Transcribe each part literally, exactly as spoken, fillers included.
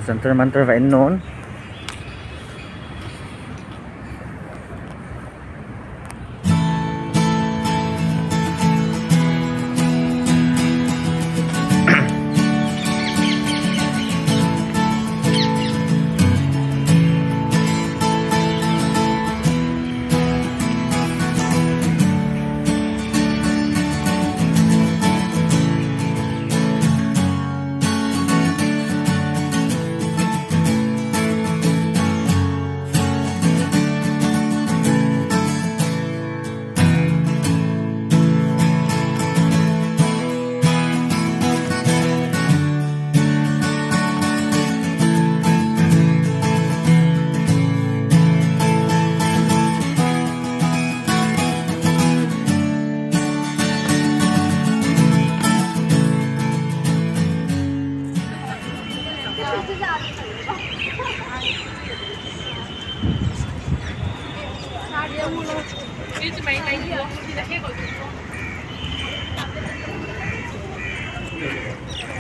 Jantar Mantar va en nawn.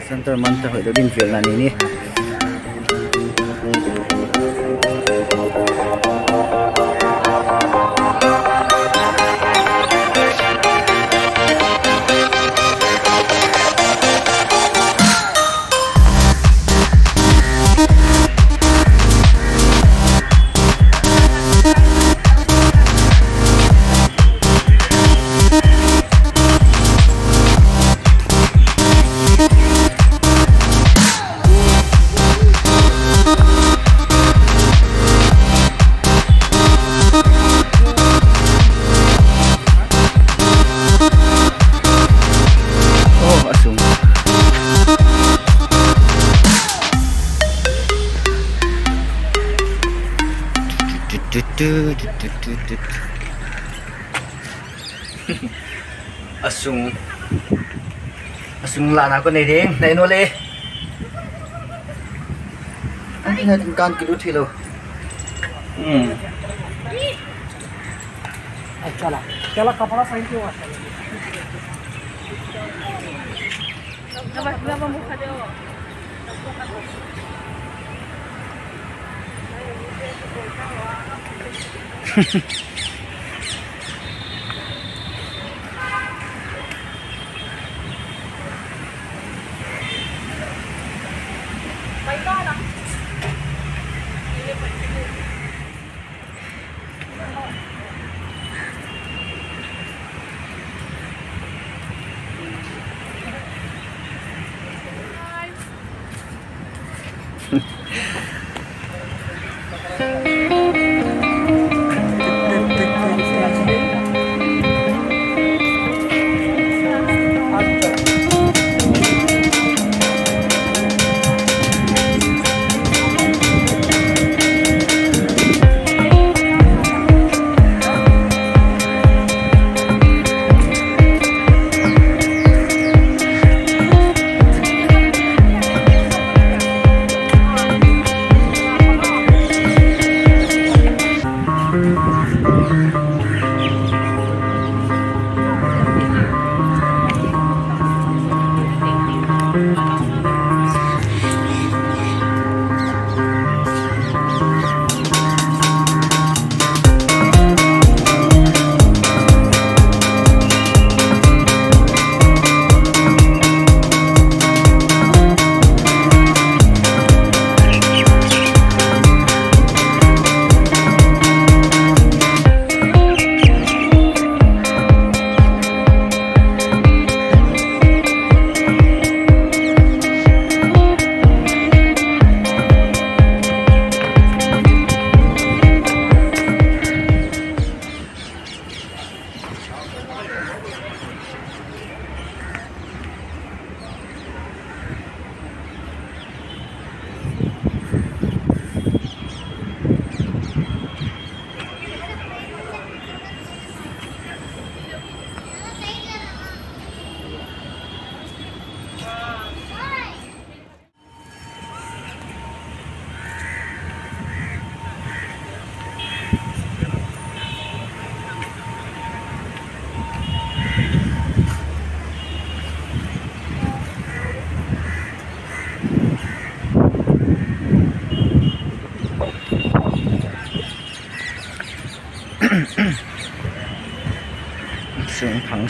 Jantar Mantar hoih deuh ding vel na ni ni. Oh, a sung. A sung, a sung lana kon nei ding, nei no le. An ina tin kan kilut hi lo. Hmm. चला, चला, कपड़ा पहन के वहाँ चला।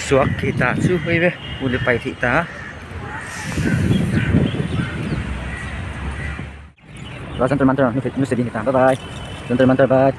Suak hita chu, hoi ve, uli pai hita. Jantar Mantar, nu se, nu se ding hita. Bye bye. Jantar Mantar, bye.